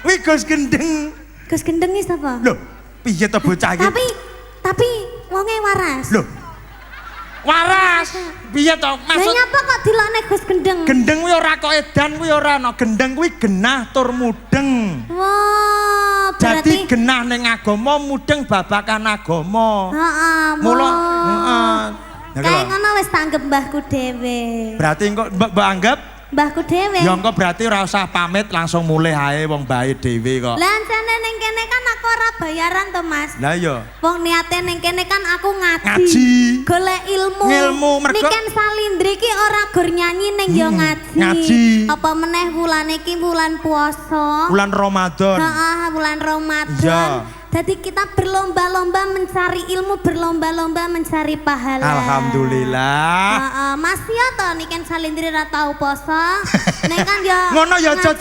Kuwi Gus Gendeng. Gus Gendeng iki sapa? Lho, piye to bocah iki? Tapi wonge waras. Lho. Waras. Piye to? Lah, Maksud nyapa kok dilokne Gus Gendeng? Gendeng kuwi ora kok edan, kuwi ora ana. Gendeng kuwi genah tur mudeng. Wah, berarti Jadi genah ning agama, mudeng babakan agama. Heeh. Mula wah. heeh. Ya Kayak lho. ngono wis tanggep mbahku dhewe. Berarti engko mbok anggap Mbahku dhewe. Ya engko berarti ora usah pamit, langsung mulih ae, wong bae dhewe kok. Lah, ancene ning kene kan aku ora bayaran to, Mas. Lah iya. Wong niate ning kene kan aku ngaji. Ngaji. Golek ilmu. Ngilmu, mergo- Niken Salindri ki ora gur nyanyi ning ya ngaji. Ngaji. Apa meneh wulane ki wulan puasa. Bulan Ramadan. Heeh, bulan Ramadan. Iya. Jadi kita berlomba-lomba mencari ilmu, berlomba-lomba mencari pahala. Alhamdulillah. Heeh, Mas ya to Niken Salindri ora tau poso. Ning kan ya Ngono ya aja. Ngaji.